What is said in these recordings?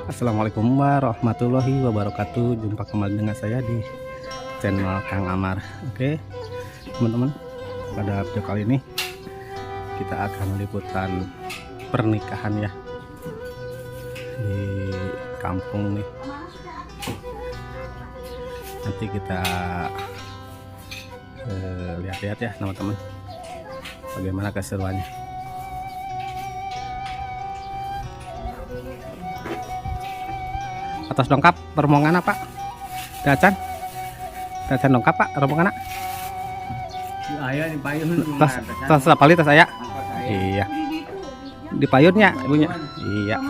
Assalamualaikum warahmatullahi wabarakatuh. Jumpa kembali dengan saya di channel Kang Amar. Oke teman-teman, pada video kali ini kita akan liputan pernikahan ya di kampung nih. Nanti kita lihat-lihat ya teman-teman, bagaimana keseruannya. Atos dongkap rombongan apa? Dacan? Dacan dongkap, Pak, rombongan? Aya di payun. Tos tos sapali tos aya. Iya. Di payunnya ibunya. Iya.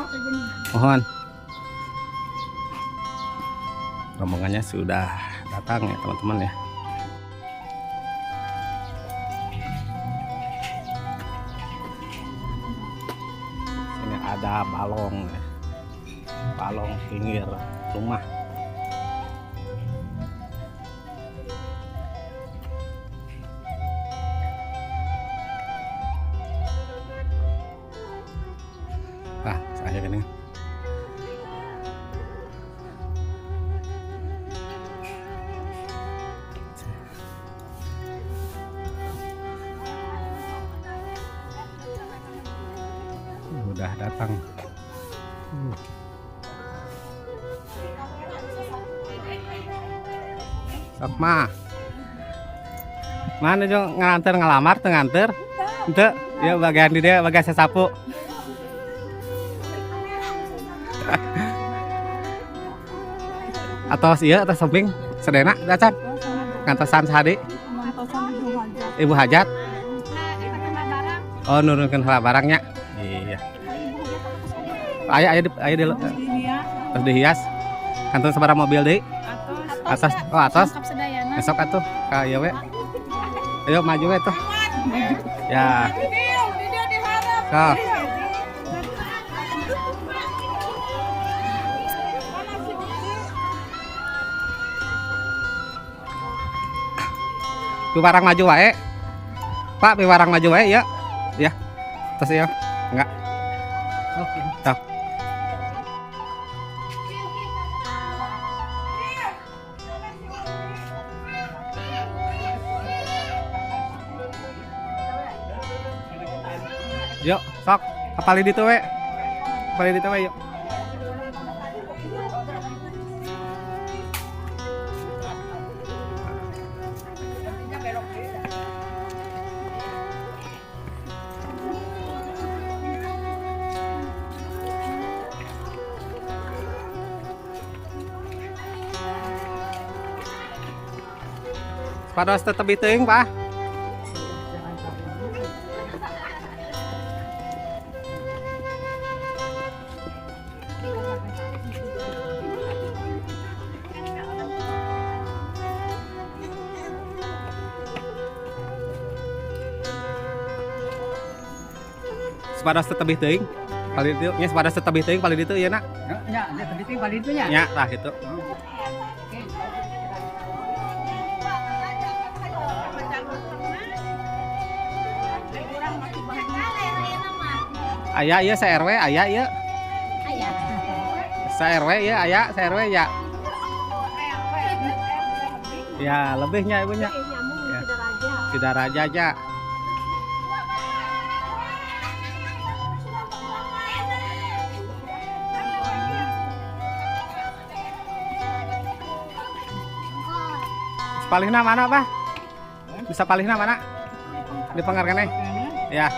Mohon. Rombongannya sudah datang ya teman-teman ya. Ini ada balong ya. Balong pinggir rumah. Ah, saya ini. Udah datang. Sok mah. Mana jong nganter ngalamar teu nganter? Henteu. Ya bagian di dia bagian sasapu. Atos ieu atos samping sedena dacan. Ngantosan sahadi? Ibu Hajat. Oh, nurunkeun heula barangnya. Iya. Aya aya di aya di terus dihias. Kantun sabaraha mobil deui? Atas, oh atas. Besok atuh ka ieu we. Ayo maju we tuh. Ya. Sok. Piwarang maju wae. Pak, piwarang maju wae ya. Ya. Terus ya. Enggak. Oke. Sok. Yuk, sok. Kapali ditu we. Kapali ditu we yuk. Pados tetep teuing, Pak. Sepados tetebih teuing. Paling ditu nya sepados tetebih teuing paling ditu ieu na. Nya, nya tetebih teuing paling ditu nya. Nya, tah kitu. Aya ieu sa RW, aya ieu. Aya. Sa RW ieu aya, sa RW ya. Ya, lebihnya ibunya. Ya. Sidaraja aja. Palihna mana, Pak? Bisa palihna mana? Di pengar keneh. Ya.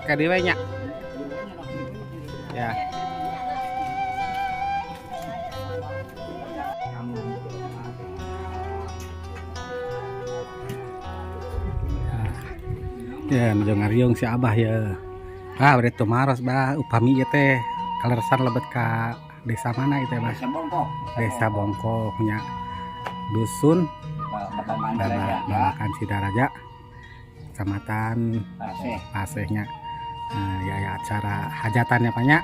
Ka dieu we nya. Ya. Ya, nuju ngariung si Abah ya. Ah, bade tumaros bah upami ieu teh kaleresan lebet ka desa mana itu ya, Bah? Desa Bongkok. Desa Bongkok nya. Dusun Babakan Sidaraja, Kecamatan Paseh. Pasehnya. Nah, ya, ya acara hajatannya Pak nya.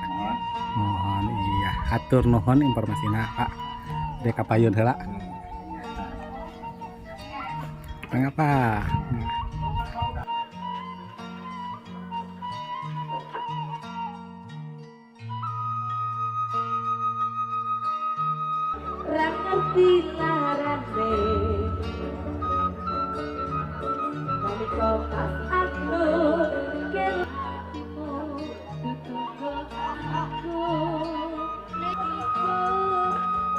Mohon iya, hatur nuhun informasina Pak. Dek kapayun heula. Mangga, Pak. Ra ngerti larane nalika pas aku kelatimu dudu aku nek iku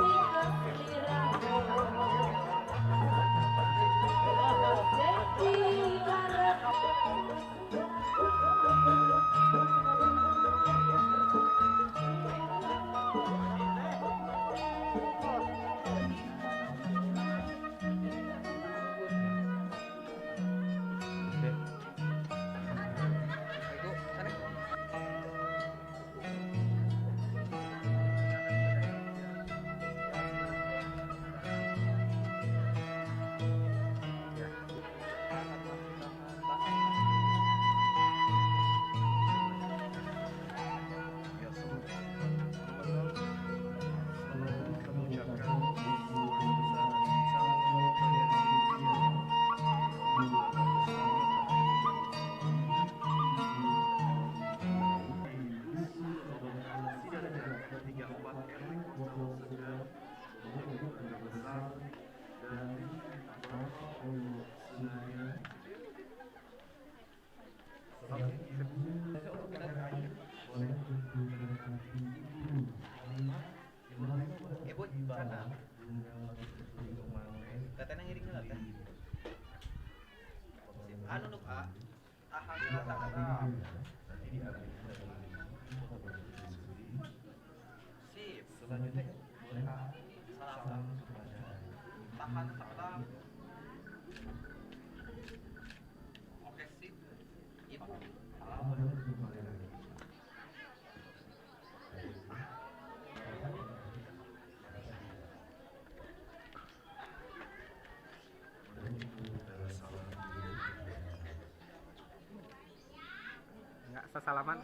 Enggak sesalaman.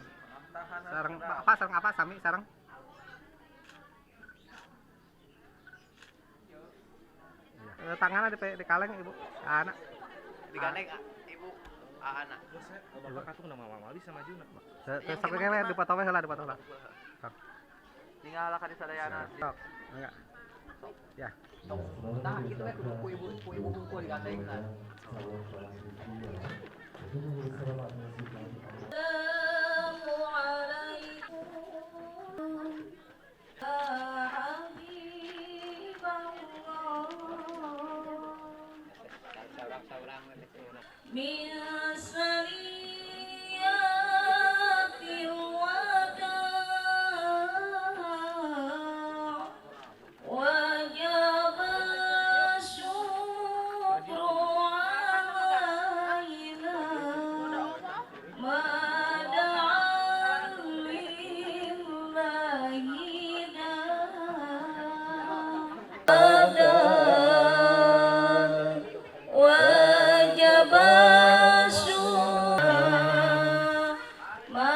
Sareng apa sareng apa sami sareng? Tangannya di kaleng ibu anak. Digandeng ibu anak. Bapak katung nama mama bisa maju nak. Sok we dipoto we heula dipoto heula. Tinggal ka di sadayana. Sok. Enggak. Ya. Nah, kitu we kudu ku ibu hungkul digandeng kan. من سنيات الوداع وجب الشكر علينا ما دعا لله داع وجب الشكر ما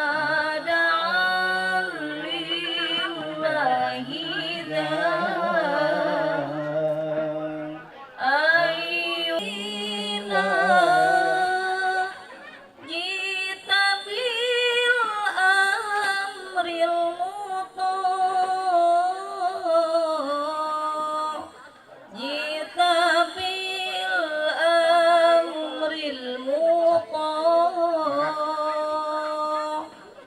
دعا لله داع أينا جئت بالأمر المطاع جئت بالأمر المطاع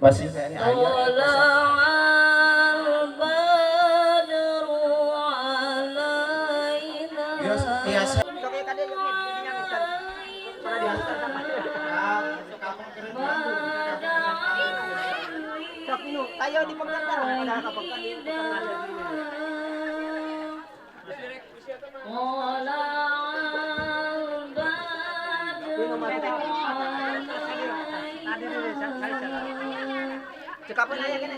Masih kayaknya طلع البدر علينا ما دعا Tayo di pagkanta. Wala ka pagkanta. Cekapan aja kene.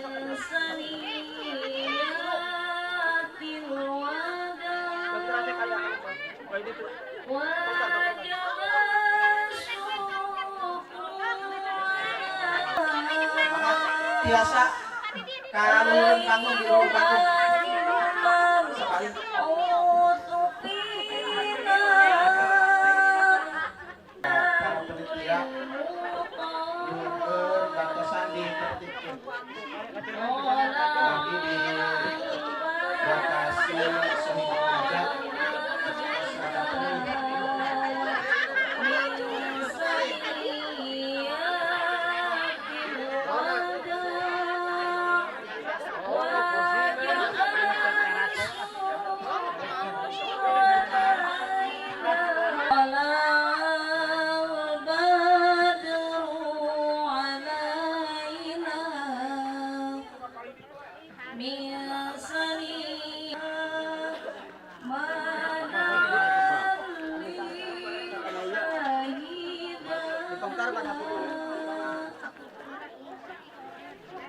Biasa kalau panggung di ruang panggung sekali. Para panitia nyuhunkeun bantosan ditertibkeun. Lagi di lokasi Sohibul Hajat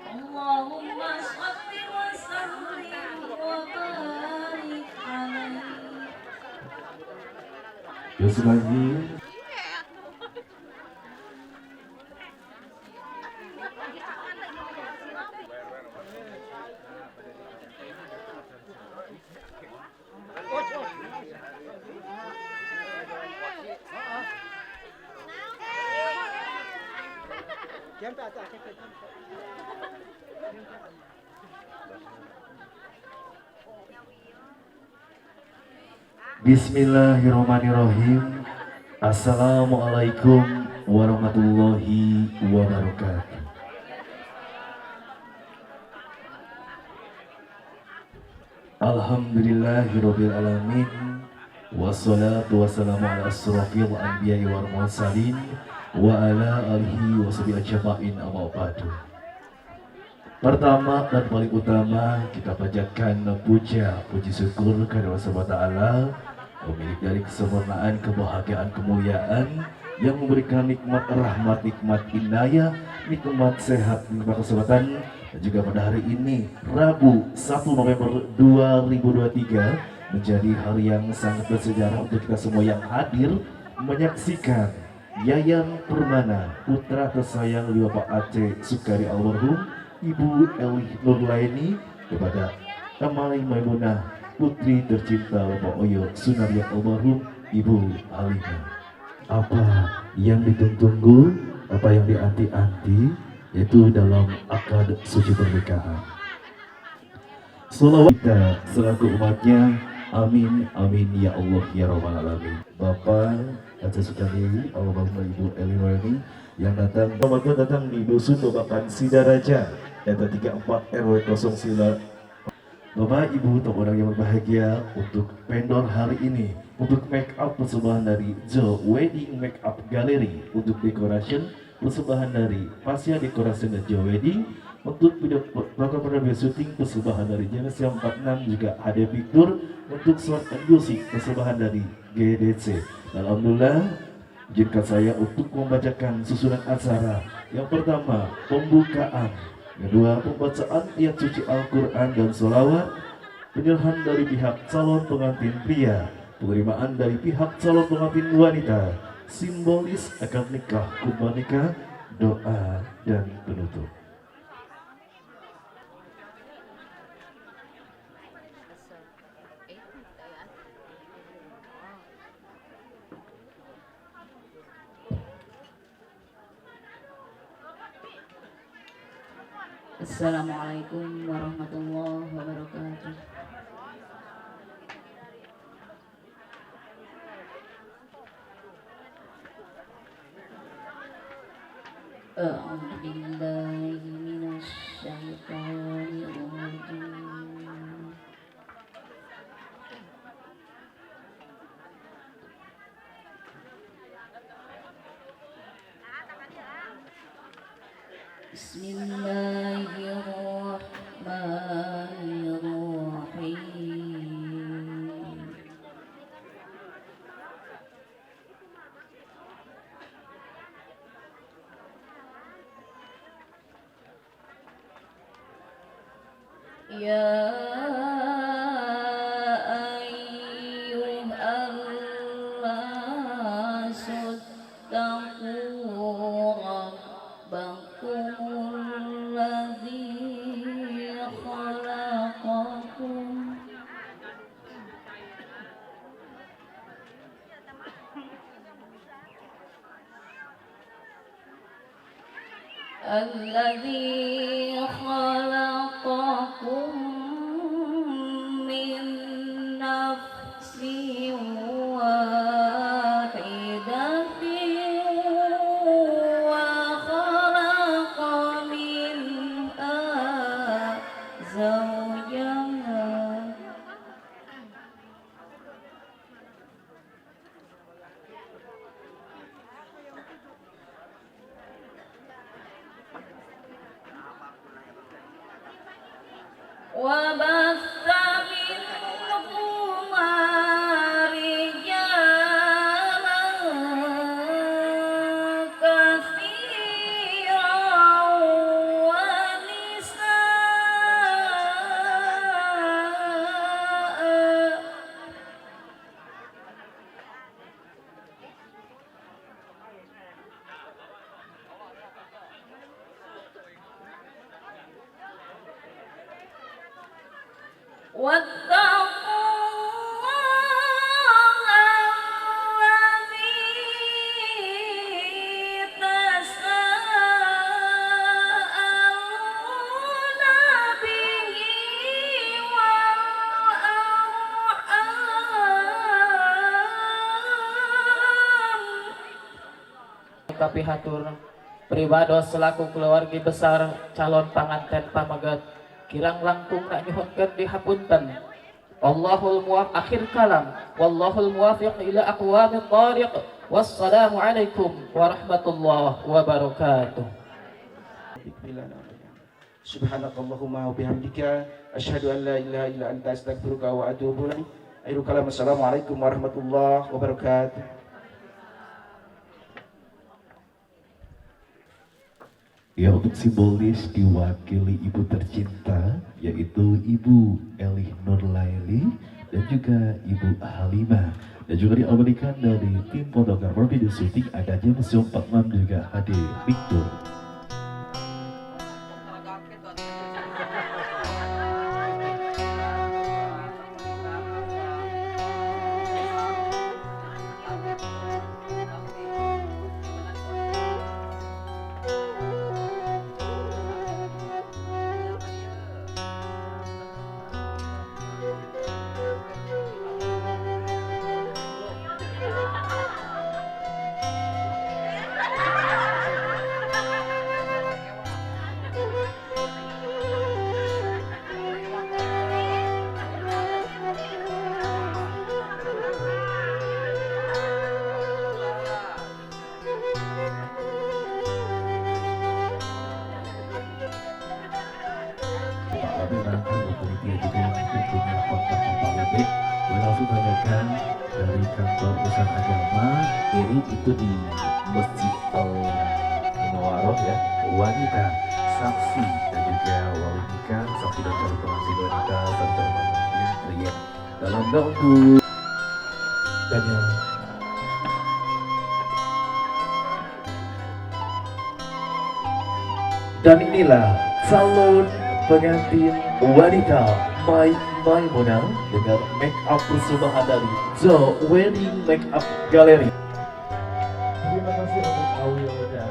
Allahumma shalli wa sallim wa barik alaihi. Lagi. Bismillahirrahmanirrahim. Assalamualaikum warahmatullahi wabarakatuh. Alhamdulillahirabbil alamin. Wassalatu wassalamu ala asrofil anbiya'i wal mursalin wa ala alihi washabihi ajmain, amma ba'du. Pertama dan paling utama kita panjatkan puja puji syukur kepada Allah Subhanahu wa taala, pemilik dari kesempurnaan, kebahagiaan, kemuliaan, yang memberikan nikmat rahmat, nikmat inayah, nikmat sehat, nikmat kesehatan. Dan juga pada hari ini Rabu 1 November 2023 menjadi hari yang sangat bersejarah untuk kita semua yang hadir menyaksikan Yayan Permana, putra tersayang dari Bapak Aceh Sukari almarhum, Ibu Eli Nurlaini, kepada Emali Maimunah, putri tercinta Bapak Oyo Sunarya almarhum, Ibu Halimah. Apa yang ditunggu, apa yang dianti-anti, yaitu dalam akad suci pernikahan. Salawat kita selaku umatnya, amin amin ya Allah ya Rabbal alamin. Bapak Aceh Sukari almarhum, Ibu Eli Nurlaini yang datang, datang di Dusun Babakan Sidaraja, RT 34 RW 09. Bapak Ibu atau orang yang berbahagia, untuk vendor hari ini, untuk make up persembahan dari The Wedding Make Up Gallery, untuk decoration persembahan dari Pasya Decoration dan The Wedding, untuk video video shooting persembahan dari Genesia 46 juga HD Picture, untuk sound and music persembahan dari GDC. Dan alhamdulillah, izinkan saya untuk membacakan susunan acara. Yang pertama, pembukaan. Kedua, pembacaan ayat suci Al-Quran dan sholawat, penyerahan dari pihak calon pengantin pria, penerimaan dari pihak calon pengantin wanita, simbolis akad nikah, khutbah nikah, doa, dan penutup. Assalamualaikum warahmatullahi wabarakatuh. A'udzu billahi minasy syaithanir rajim. Bismillahirrahmanirrahim. Ya ayyuhan nasu ittaqu rabbakumul ladzi khalaqakum الذي خلقكم من نفس واحدة وخلق منها زوجها وبث منهما رجالا كثيرا ونساء واتقوا الله الذي تساءلون به والأرحام. Tapi hatur pribados selaku keluarga besar calon panganten pameget kirang langkung nak nyuhunkeun dihapunten. Allahul muwaffiq akhir kalam wallahul muwaffiq ila aqwamit thariq. Wassalamu alaikum warahmatullahi wabarakatuh. Subhanakallahumma wa bihamdika asyhadu an la ilaha illa anta astaghfiruka wa atubu ilaik. Akhirul kalam, assalamualaikum warahmatullahi wabarakatuh. Ya, untuk simbolis diwakili ibu tercinta yaitu Ibu Elih Nurlaili dan juga Ibu Halimah, dan juga diabadikan dari tim fotografer video syuting ada James 46 juga HD Victor. Langsung tanyakan dari kantor urusan agama ini itu di Masjid Al Munawaroh ya, wanita saksi dan juga wali nikah, saksi dan calon pengantin wanita, saksi calon pengantin pria dalam untuk dan yang dan inilah calon pengantin wanita Mai Maimunah dengan make up persembahan dari The Wedding Makeup Gallery. Terima kasih untuk Awilda.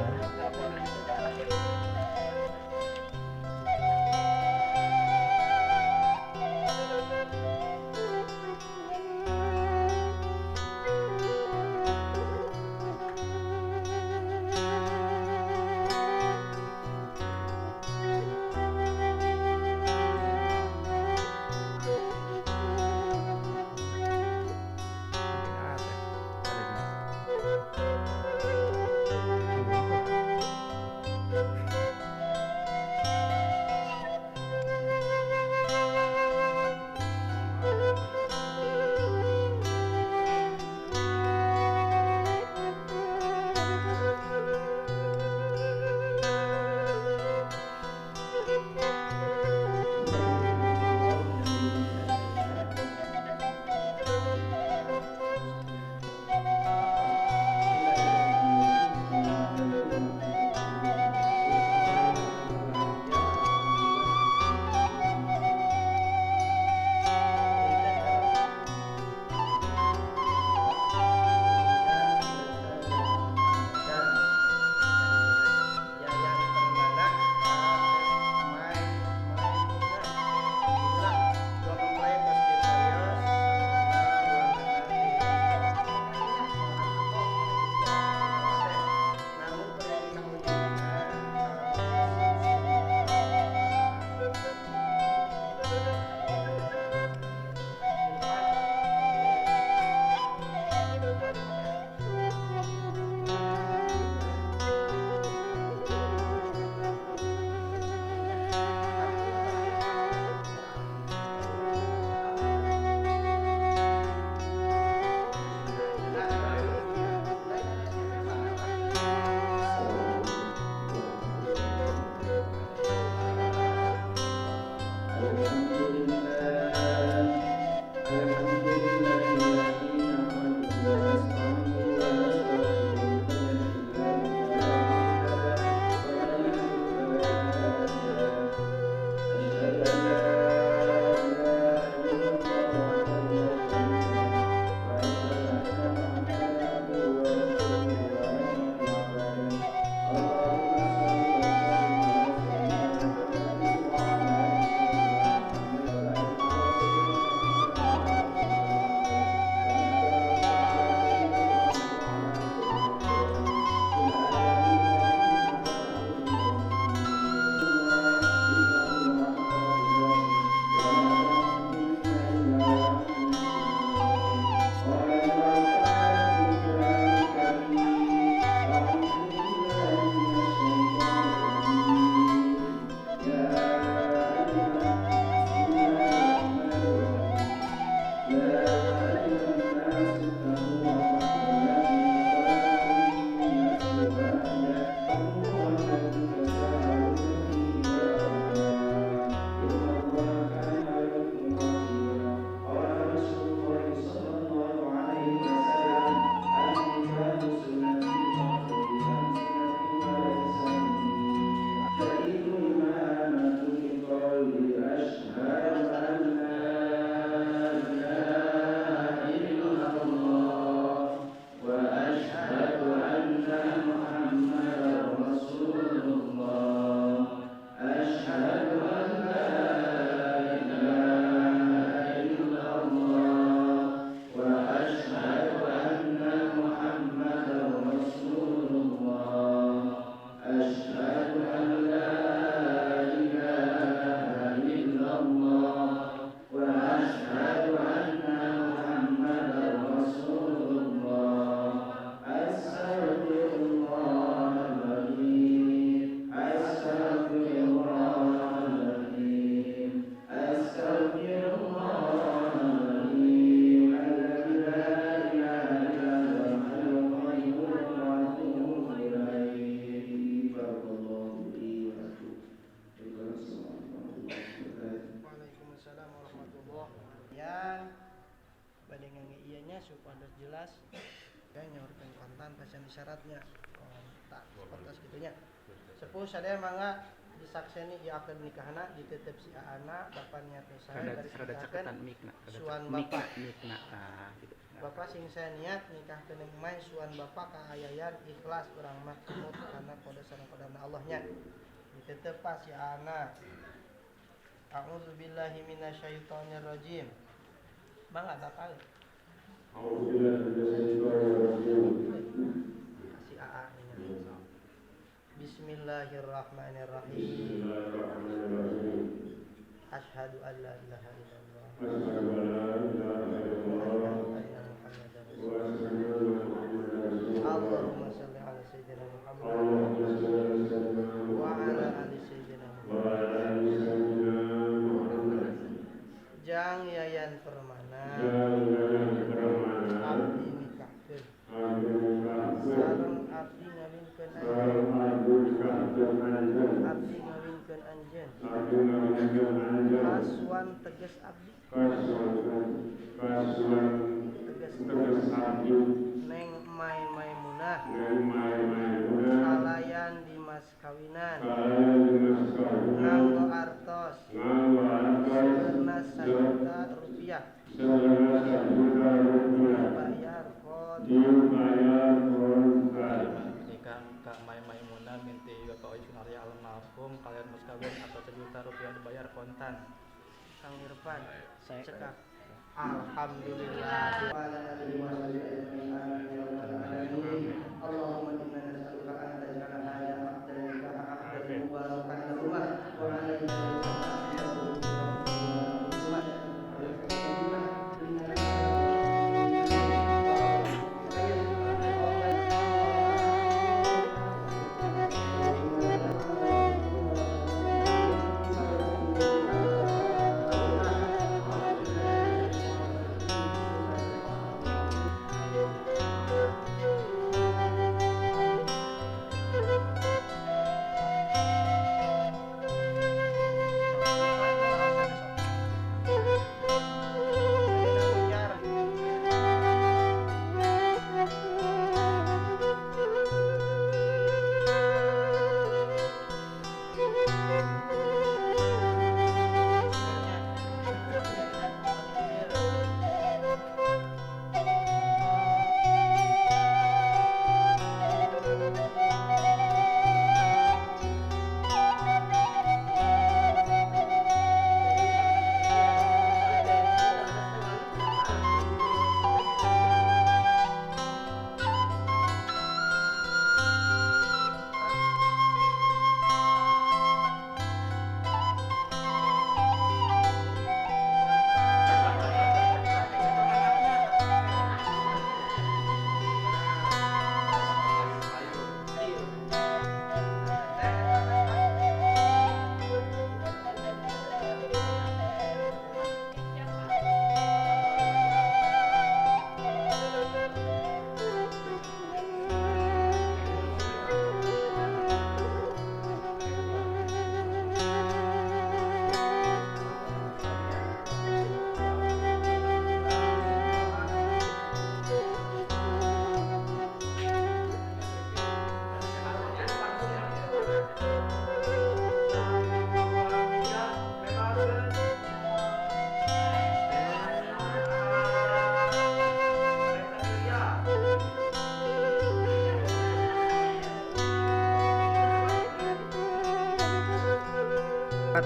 Memenuhi syaratnya. Oh, tak seperti gitunya. Sepuh sadaya mangga disakseni ieu akad nikahna ditetep si aana bapak niat saya Rada rada caketan mikna. Suan Mikna bapak. Mikna tah gitu. Bapak sing saya niat nikah neng Mai suan bapak kaayaan ikhlas urang mah kemut karena kode sareng kodana Allahnya ditetep pas si aana. A'udzubillahi minasyaitonirrajim. Mangga bapak si aa nya. Bismillahirrahmanirrahim. Asyhadu an la ilaha illallah. Wa asyhadu anna Muhammadan rasulullah. Allahumma shalli ala sayyidina Muhammad wa ala ali sayyidina Muhammad. Jang Yayan Permana abdi nikahkeun sareng abdi ngawinkeun anjeun abdi ngawinkeun anjeun kasuan tegas abdi tegas neng Mai Maimunah kalayan dimas kawinan nganggo artos karena 1 juta rupiah dibayar kontan. Nikah Kak Mai Maimunah binti Bapak Oyi Sunarya almarhum kalian mas kawin atau 1 juta rupiah dibayar kontan. Kang Irfan cekap. Alhamdulillah. Wa ala alihi wa sahbihi ajmain. Amin ya rabbal alamin. Allahumma inna nas'aluka an taj'ala hadha aqdan nikaha aqdan mubarakan lahuma wa alaina.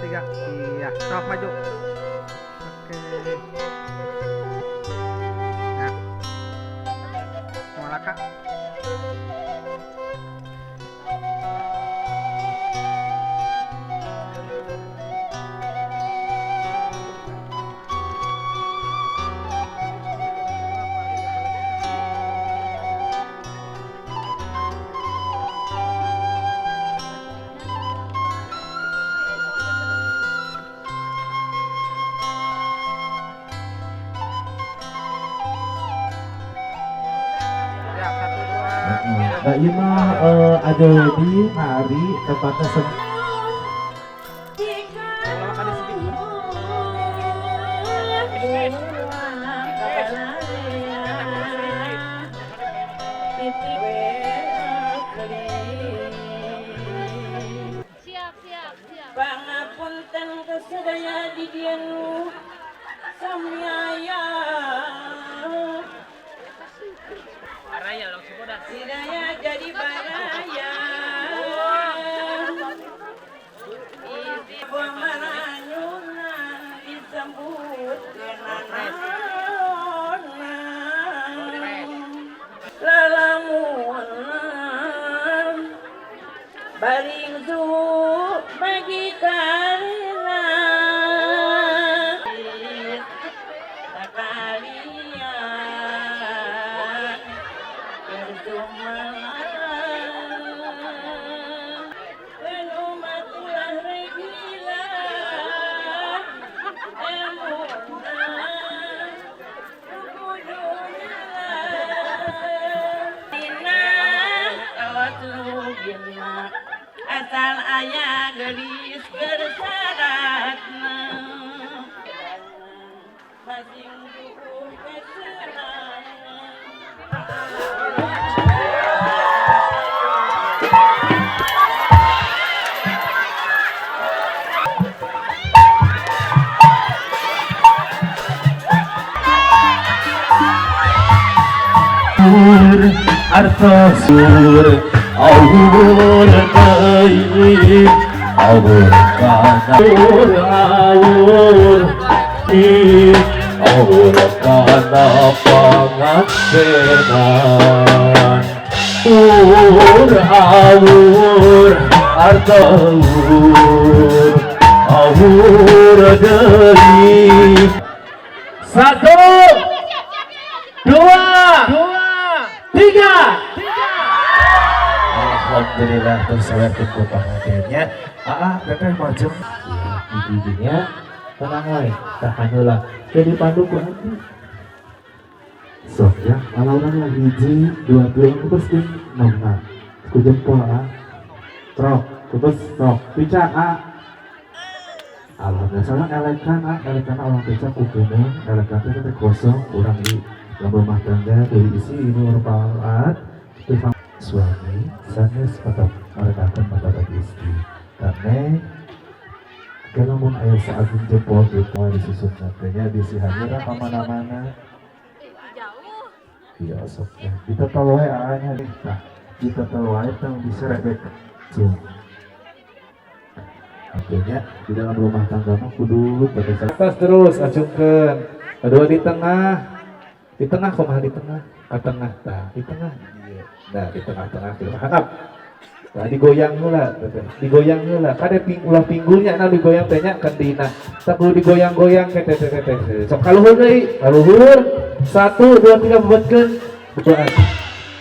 Tiga, iya, stop maju. Oke. Nah, Malaka. Nah, iya mah ada wedding hari tempatnya Titik. Sadaya di dieu nu sami aya. Sidaya jadi baraya. Isi pemaranyunan disebut kenanaonan. Lalamunan baring zuhur bagi karena sekalian berjumalan dan umat ulah regila emuna kudu nyala asal ayah gelis bersaratna masing buku kesenangan. Arta sur awur deui awur kana awur i awur kana pangantenan ur awur arta ur awur deui. 1, 2, 3. Alhamdulillah tersewerkeun ku pangantennya. Aa teteh majeng ibu-ibunya tenang wae tah heula jadi pandu ku abdi. Sok ya ala-ala lah 1, 2, 3 kubes deui nomna. Ku jempol a. Trok kubes sok picak a. Alhamdulillah soalnya elekan a elekan orang picak ku kuning elekan teh kosong urang di dalam rumah tangga diisi ini merupakan suami sanes patah merendahkan martabat istri karena kalau mun aya seagung jempol gitu disusun nantinya bisi hanya kemana-mana iya sok ya kita tahu wae nya deh tah kita tahu wae tang bisa rebek cung artinya di dalam rumah tangga mah kudu atas terus acungkeun kedua di tengah. Di tengah kumaha di tengah? Ke tengah tah, di tengah. Nah, di tengah-tengah gitu. Hangap. Nah, digoyang heula teteh. Digoyang heula. Kade ulah pinggulnya nah digoyang teh nya kendina. Tah kudu digoyang-goyang ke teteh teteh. Sok kaluhur deui. Kaluhur. 1 2 3 buatkeun. Berdoa.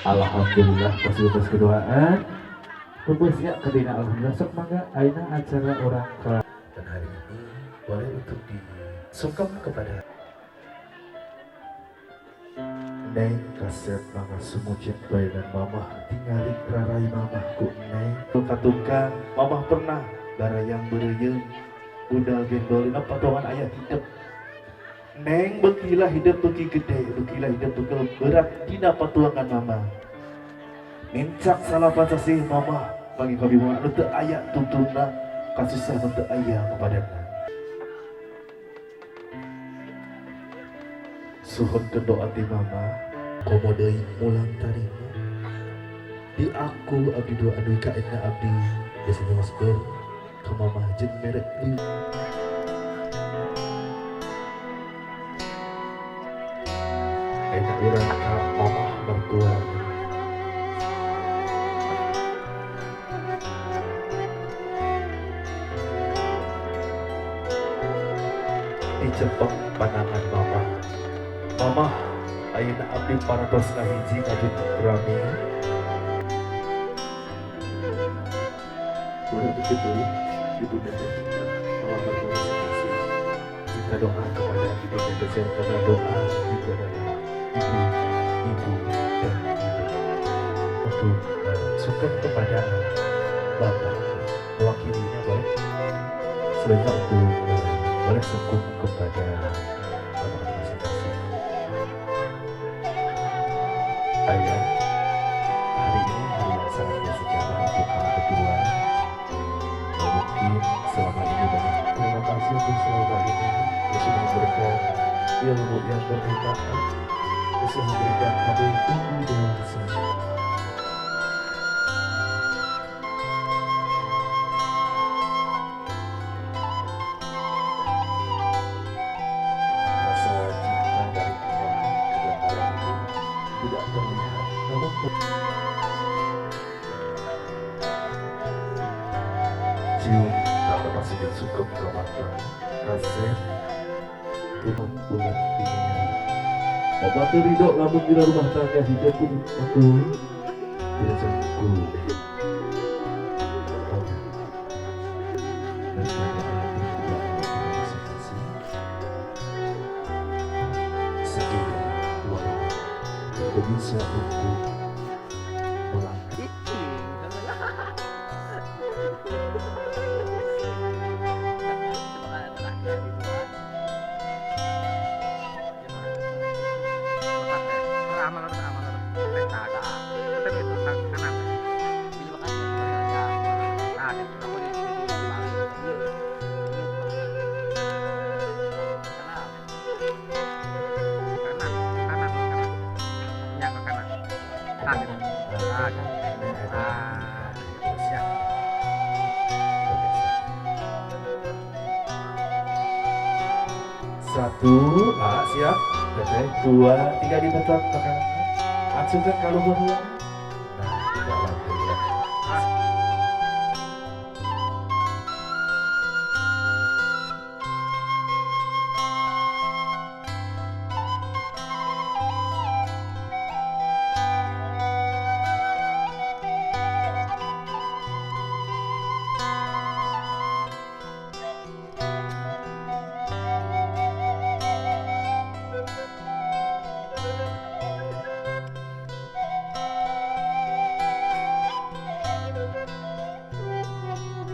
Alhamdulillah positif kedoaan. Tebus ya kendina alhamdulillah sok mangga ayeuna acara urang ka. Dan hari ini boleh untuk disungkem kepada Neng kasep mama sumucin bae dan mamah tingali rarai mamah ku Neng katukang mamah pernah barayang beureuyeung budal gendolina patongan aya hidup Neng beukilah hidup beuki gede beukilah hidup beuki berat dina patuangan mama nincak salapan sasih mamah bagi kabingungan anu teu aya tuntuna kasusah nu teu aya kepadana. Suhun ke doa ti mama komo deui mulang tarima di aku abdi doa anu kaena abdi biasanya masber ka mama jeung merek di enak urang ka mama mertua dicepeng pandangan mama. Mama, ayeuna abdi parantos ngahiji ngajut rame. Boleh begitu, ibunda tercinta, mama berterima kasih. Kita doa kepada ibunda tercinta karena doa juga adalah ibu, ibu dan ibu. Untuk sungkem kepada bapak, mewakilinya boleh. Selanjutnya untuk boleh sungkem kepada bapak masing-masing. Ayah, hari ini hari yang sangat bersejarah untuk kami berdua. Mungkin selama ini banyak terima kasih untuk Ilmu yang bermanfaat bisa memberikan kami tumbuh dewasa. Rasa cinta dari ayah kepada orang itu tidak terlihat, namun cium tak lepas sugeng ke mata kasep tuhan ulat ini. Obat ridho lamun dina rumah tangga hidup pun aku tidak cangku. Daripada ayah berdua masing-masing sejuta walau tidak bisa untuk melangkah. Satu, siap, teteh, 2, 3 dibentak ke kanan. Acungkan kalau berhuang.